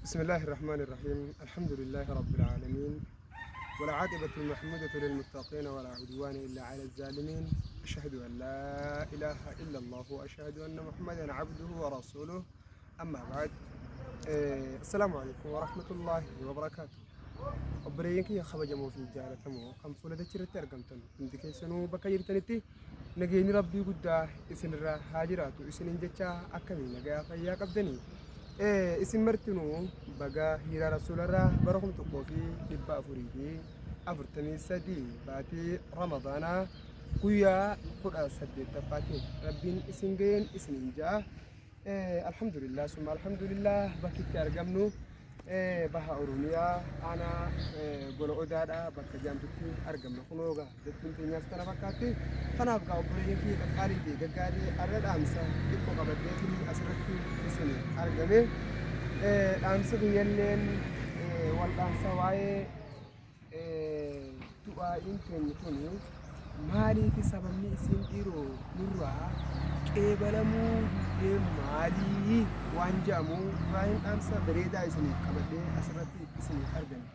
بسم الله الرحمن الرحيم الحمد لله رب العالمين والعاقبة المحمودة للمتقين ولا عدوان إلا على الظالمين أشهد أن لا إله إلا الله وأشهد أن محمدا عبده ورسوله أما بعد السلام عليكم ورحمة الله وبركاته Obboleeyyan kiyya kabajamoo fi jaalatamoo kan fuula dachii irratti argamtan hundi keessanuu bakka jirtanitti nageenyi rabbii guddaa isinirra haa jiraatu isiniin jecha akkamii nagayaa fayyaa qabdanii isin martinuu baga hiiraa rasuularraa bara 1443 baatii ramadaanaa guyyaa 18ffaatiin rabbiin isin ga'een isiniin ja'a. Alhamdulillah summa alhamdulillah bakki itti argamnu baha Oromiyaa aanaa gola odaadha bakka jaamtutti argamna kunoo gaa jechuun teenyaas kana fakkaatti kanaaf gaa obboleeyyan kiyya qaqqaalii fi gaggaarii arra dhaamsa xiqqoo qabadheetiin asirratti isin argame dhaamsa kiyyalleen waldhaansa waa'ee Du'aa'iin teenya tuni maaliifi sababni isiin dhiiroo nurraa qeebalamuu diddee maalii waan jedhamu irraahin dhaamsa bareedaa isiniif qabadhee asirratti isiniif argame.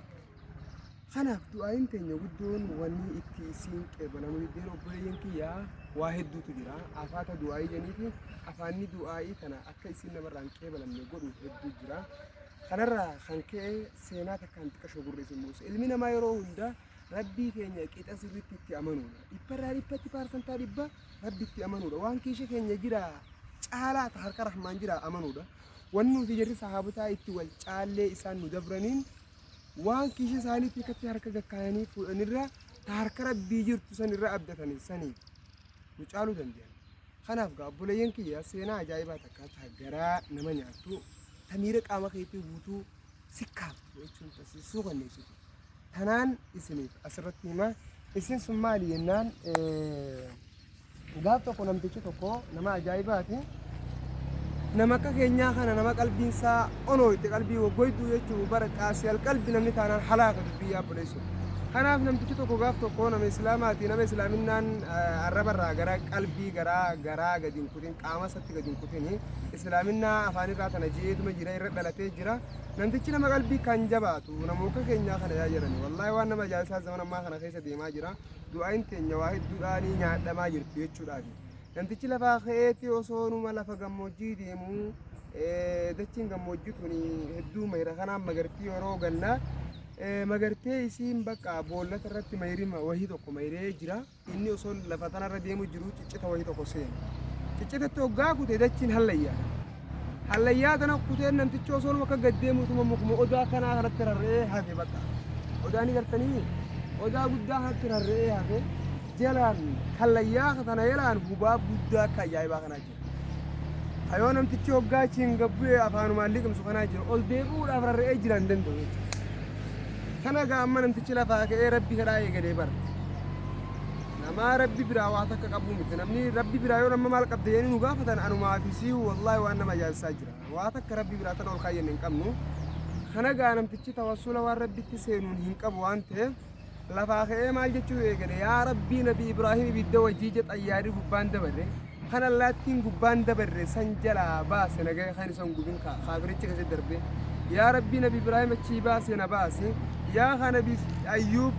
Kanaaf du'aa'iin teenya guddoon wanni itti isiin qeebalamuu diddeen obboleeyyan kiyya waa hedduutu jira. Afaata du'aa'ii jeniifi afaanni du'aa'ii tana akka isiin namarraa hin qeebalamne godhu hedduu jira. Kanarraa kan ka'e seenaa takkaan xiqqashoo gurra isin buusa. Ilmi namaa yeroo hunda Rabbii keenya qixa sirriitti itti amanuudha. Dhibbarraa dhibbatti paarsantaa dhibba Rabbi itti amanuudha. Waan kiisha keenya jira caalaa ta harka Rahmaan jira amanuudha. Wanni nuti jarri sahaabotaa itti wal caallee isaan nu dabraniin waan kiisha isaaniitti akkatti harka gakkaayanii fuudhanirra ta harka Rabbii jirtu san irra abdatanii saniif nu caaluu danda'an. Kanaaf gaa obboleeyyan kiyya seenaa ajaa'ibaa takka ta garaa nama nyaattu ta miira qaama keetii guutuu si kaaftu jechuun ta si suukanneessitu tanaan isiniif asirratti hima. Isin sun maali jennaan gaaf tokko namtichi tokko nama ajaa'ibaati. Nama akka keenyaa kana nama qalbiin isaa onooyte qalbii goggoyduu jechuun bara qaasiyal qalbi namni taanaan halaaka dubbii yaa obboleessu. Kanaaf namtichi tokko gaaf tokko nama islaamaati nama islaaminaan arrabarraa gara qalbii garaa garaa gadi hin kutin qaama isatti gadi hin kutin islaaminaa afaanirraa tana je'eetuma jira irra dhalatee jira. Namtichi nama qalbii kan jabaatu nama akka keenyaa kana yaa jedhani wallaahi waan nama ajaa'ibsaa zaman ammaa kana keessa deemaa jira. Du'aayin teenya waa hedduudhaanii nyaadhamaa jirti jechuudhaafi. Namtichi lafaa ka'eeti osoonuma lafa gammoojjii deemu dachiin gammoojjii tuni hedduu mayra kanaan magartii yeroo gannaa magartee isiin bakka boollata irratti mayrima wahii tokko mayree jira. Inni osoo lafa tanarra deemu jiru ciccita wahii tokko seene. Ciccitatti hoggaa kute dachiin hallayyaadha. Hallayyaa tana kuteen namtichi osoonuma akka gad deemutuma mukuma odaa kanaa kanatti rarra'ee hafe bakka. Odaa ni gartanii odaa guddaa kanatti rarra'ee hafe. Jalaan hallayyaa tana jalaan hubaab guddaa akka ajaa'ibaa kanaa jira. Kayoo namtichi hoggaa achiin gad bu'ee afaanumaan liqimsu kanaa jira. Ol deebi'uudhaaf rarra'ee jira hin danda'u jechuudha. Kana egaa amma namtichi lafaa ka'ee rabbi kadhaa eegalee bara. Namaa rabbi biraa waa takka qabuu miti. Namni rabbi biraa yoo nama maal qabda jedhanii nu gaafatan anumaa fi siihuu wallaahi waan nama ajaa'ibsaa jira. Waa takka rabbi biraa tana ol kaayyanne hin qabnu. Kana egaa namtichi tawassula waan rabbitti seenuun hin qabu waan ta'eef Lafaa ka'ee maal jechuu eegale yaa Rabbii Nabi Ibraahim ibidda wajiija xayyaarri gubbaan dabarre kan allaattiin gubbaan dabarre san jalaa baase nagaya kan isan gubin kaafiricha keessa darbe yaa Rabbii Nabi Ibraahim achii baase na baase yaa ka Nabi Ayyuub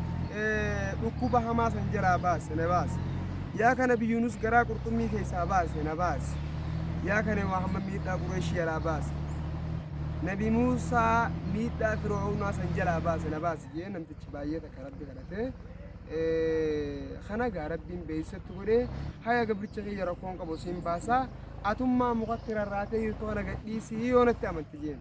dhukkuba hamaa san jalaa baase na baase yaa ka Nabi Yunus garaa qurxummii keessaa baase na baase yaa ka Nabi Muhammad miidhaa Qureeshii jalaa baase Nabi Muusaa miidhaa Fir'aawnaa san jalaa baase na baase jee namtichi baay'ee takka rabbi kadhate kana gaa rabbiin beeksisatti godhee haya gabricha kiyya rakkoon qabu siin baasaa atummaa mukatti rarraatee jirtu kana gadhiisii yoo natti amante jeen.